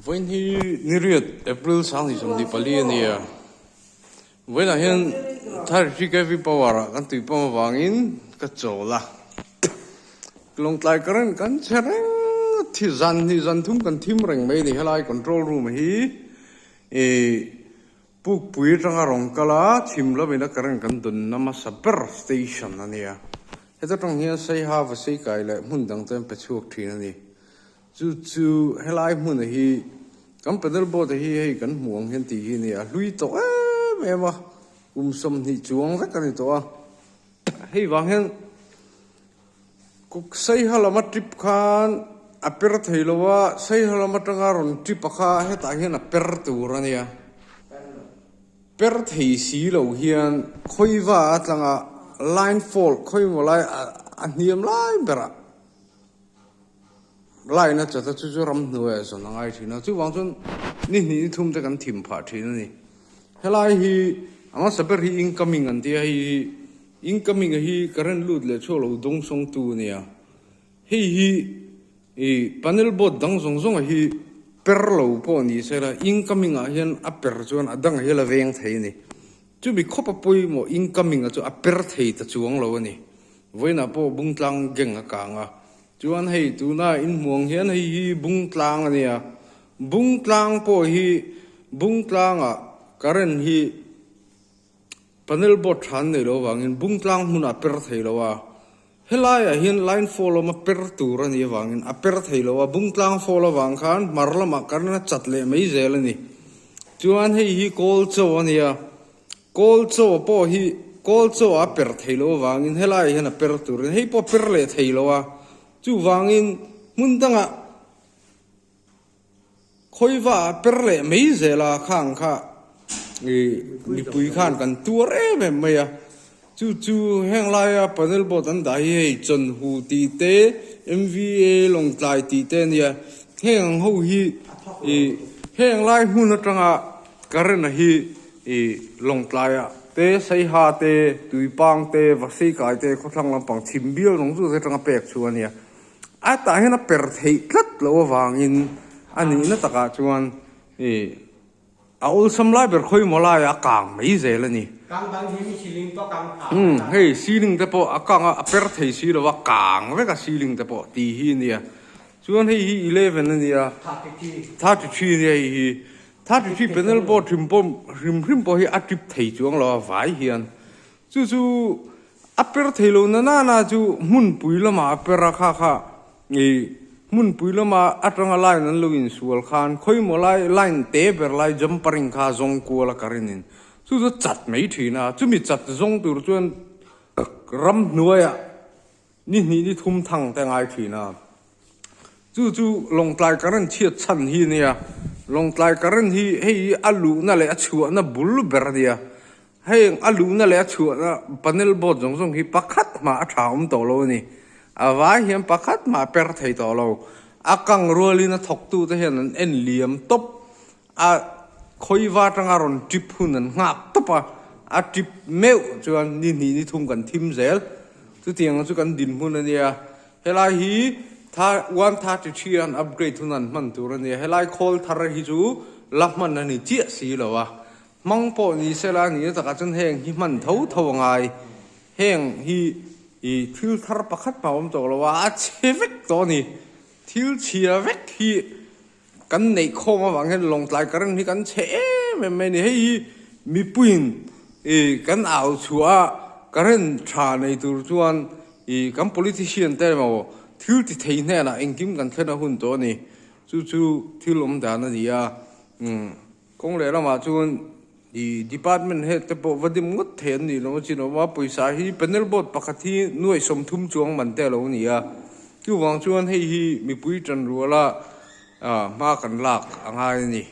Vawiin hi ni riat April 2024 a ni a, vawiinah hian 33 kv power ah kan tui pawm avangin ka chawl a, Lawngtlai current kan chhe reng a, thi zan hnih zan thum kan thim reng mai a ni helai control room hi ih Pukpui atanga rawn kal a, chhim lamina current kan dawnna hmasa ber station a ni a, heta tang hian Saiha Vaseikai leh hmun dang te an pe chhuak thin a ni. Chu chu helai hmuna hi kan panel board a hi hei kan hmuh ang hian tih hi a ni a, hlui tawh em em a, kum 20 chuang vek a ni tawh a, hei vang hian Saiha lama trip khan a per thei lo a, Saiha lam atanga rawn trip a kha hetah hian a per tur a nia, per thei si lo hian khawiva atlanga line fault khawimaw lai a hniam lai berah. Line a chat a chu chu ramhnuai a zawn a ngai thin a, chuvang chuan ni hnih ni thum te kan thim phah thin a ni. Helai hi a hmasa ber hi incoming an ti a, hei hi incoming a hi current lut leh chhuak lo dawng sawng tu a ni a, hei hi ih panel board dang zawng zawng a hi per lo pawh ni se la incoming ah hian a per chuan a dangah hi a la veng thei a ni. Chumi khawp a pawimawh incoming a chu a per thei ta chuang lo a ni. Vawiinah pawh Bungtlang gang a kang a, Chuan hei tuna inhmuang hian hei hi Bungtlang a nia, Bungtlang pawh hi Bungtlangah current hi panel board tha an nei lo avangin Bungtlang hmunah a per thei lo a, helaiah hian line fall awm a per tur a nih avangin a per thei lo a, Bungtlang fall avang khan hmar lamah current a chat leh mai zel a ni. Chuan hei hi Kawlchaw a nia. Kawl chaw pawh hi kawl chaw a per thei lo avangin helaiah hian a per turin hei pawh a per leh thei lo a, chuvangin hmun dangah khawiva a per leh mai zel a khang kha ih mipui khan kan tuar em em mai a, chu chu heng laia panel board an dah hi hei chawnhu tih te M_V_A lawngtlai tih te a nia heng ang ho hi ih heng lai hmun atanga current a hi. I Lawngtlaiah te, Saiha te, Tuipang te, Vaseikai te, khawthlang lampang chhim bial rawng chu atanga pek chu a nia. A tah hian a per theih tlat loh avangin a nihna takah chuan i a awlsam lai ber khawimaw laiah a kang mai zel a ni. Kang bang hi mi ceiling pawh kang phah Umm hei ceiling te pawh a kang a, a per thei si lo a, kang vek a ceiling te pawh tih hi a nia. Chuan hei hi 11 a nia, 33 a nia hei hi. 33 panel board hrim pawh hrim hrim pawh hi a trip thei chuang lo a vai hian chu chu a per thei lo na nana chu hmunpui lamah a per a kha kha ih hmunpui lama atanga line an lo insual khan khawimaw lai line te ber lai jumpering kha zawng kual a current in chu chu chat mai thin a chumi chat zawng tur chuan ramhnuaiah Ni hnih ni thum thang te ngai thin a. Chu chu Lawngtlai current chhiat chhan hi nia. Lawngtlai current hi hei a luhna leh a chhuahna bul ber a nia. Heng a luhna leh a chhuahna panel board zawng zawng hi pakhat mah a tha awm tawh lo a ni. A vai hian pakhat mah a per thei tawh lo. A kang rualin a thawktute hian an en liam tawp. A khawiva atanga rawn trip hun an nghak tawp a, a trip meuh chuan ni hnih ni thum kan thim zel. Chutiang chu kan dinhmun a nia. Helai hi tha 133 an upgrade hun an hman tur a nia. Helai khawl thar hi chu la hman a ni chiah si lo a. Hmang pawh ni sela ni na takah chuan heng hi hman tho tho a ngai. Heng hi ih thil thar pakhat mah a awm tawh lo a, a chhe vek tawh a ni. Thil chhia vek hi. Kan neih khawm avang hian Lawngtlai current hi kan chhe em em mai a ni. Hei hi mipuiin ih kan au chhuah a, current tha nei tur chuan ih kan politician te emaw thil ti thei hnenah engkim kan thlen a hun tawh a ni. Chu chu thil awm dan a ni a, umm kawng leh lamah chuan ih department head te pawh va dim ngawt thei an nih loh a chin awm a, pawisa hi panel board pakhat hi nuaih 30 chuang man te a lo ni a, chuvang chuan hei hi mipui tanruala hma kan lak a ngai a ni.